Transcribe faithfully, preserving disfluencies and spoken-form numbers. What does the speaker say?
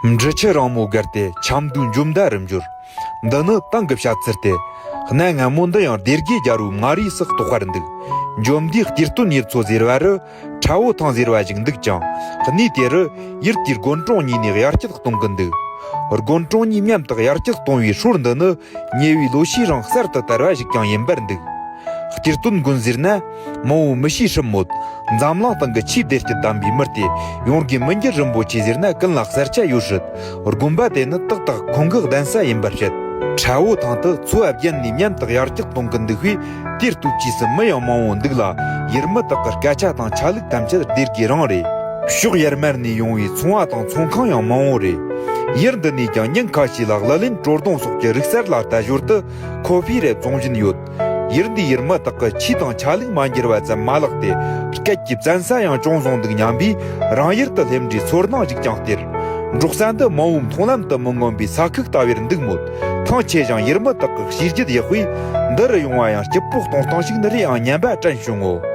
འབྲི་ཆུ་རིང་མོ་བརྒལ་ཏེ་ཆབ་མདོའི་འཇོ་མདའ་རུ་འབྱོར། འདི་ནི་ཏང་གི་བཤད་ཚུལ་ཏེ། གནའ་སྔ་མོ་འདི་ཡང་སྡེ་དགེ་རྒྱལ་པོའི་མངའ་རིས་སུ་གཏོགས་པར་འདུག་འཇོ་མདའི་གཏེར་སྟོན་ཡུལ་ཚོ་ཟེར་བ་རུ་ཁྲ་བོ་ཐང་ཟེར་བ་ཞིག་འདུག་ཅིང་། གནས་དེ་རུ་ཡུལ་དེའི་དགོན་གྲོང་གཉིས་ནས་དབྱར་སྐྱིད་གཏོང་གི་འདུག་དགོན་གྲོང་གཉིས་མཉམ་དུ་དབྱར་སྐྱིད་གཏོང་བའི་སྲོལ་འདི་ནི་ཉེ་བའི་ལོ་ཤས་རིང་གསར་དུ་དར་བ་ཞིག་ཀྱང་ཡིན་པར་འདུག་གཏེར་སྟོན་དགོན་ཟེར་ན་མང་བོ་མི་ཤེས་སྲིད་མོད། འཛམ་གླིང་སྟེང་གི་ཆེས་བདེ་སྐྱིད་ལྡན་པའི་མི་སྟེ། ཡོངས་དགེ་མི་འགྱུར་རིན་པོ་ཆེ་ཟེར་ན་ཀུན་ལ་གསལ་ཆ་ཡོད་སྲིད། དགོན་པ་དེ་ནི་ཏག་ཏག་ཁོང་གི་གདན་ས་ཡིན་པར་བཤད། ཁྲ་བོ་ཐང་དུ་ཚོ་བ་བརྒྱད་ནས་མཉམ་དུ་དབྱར་སྐྱིད་གཏོང་གི་འདུག་པས། དེར་ལྟོས་རྗེས་སུ་མི་ཡང་མང་བོ་འདུག་ལ། ཡུལ་མི་དག་གི་སྐད་ཆ་དང་ཆ་ལུགས་ཐམས་ཅད་སྡེ་དགེ་རང་རེད། ཕྱོགས་ཡར་མར་ནས་ཡོང་བའི་ཚོང་བ་དང་ཚོང་ཁང་ཡང་མང་བོ་རེད། ཡུལ་འདི་ནས་ཀྱང་ཉིན་ཁ་ཤས་ལ་གླུ་ལེན་དྲོ་སྡོང་སོགས་ཀྱི་རིག་གསར་ལ་ལྟ་ཞོར་དུ་ཁོ་ཕིའི་རེབ་བཙོང་བཞིན་ཡོད། ཡུལ་འདིའི་ཡུལ་མི་དག་གི་ཆོས་དང་ཆ་ལུགས་མ་འགྱུར་བ་ཙམ་མ་ལགས་ཏེ། སྐད་ཀྱི་བཙན་ས་ཡང་ཅུང་བཟང་འདུག་སྙམ་པས། རང་ཡུལ་དུ་སླེབས་འདྲའི་ཚོར་སྣང་ཞིག་ཀྱང་སྟེར། འབྲོག་ས་འདི་མང་བོའི་མཐོང་ལམ་དུ་མི་མངོན་པའི་ས་ཁུག་ལྟ་བུར་འདུག་མོད། ཐང་ཆད་ཀྱང་ཡུལ་མི་དག་གི་གཤིས་རྒྱུད་ཡག་པས། འདི་རུ་ཡོང་བ་ཡང་སྐྱིད་པོ་གཏོང་སྟངས་ཤིག་ནི་རེད་ཨང་སྙམ་པ་དྲན་བྱུང་ངོ་།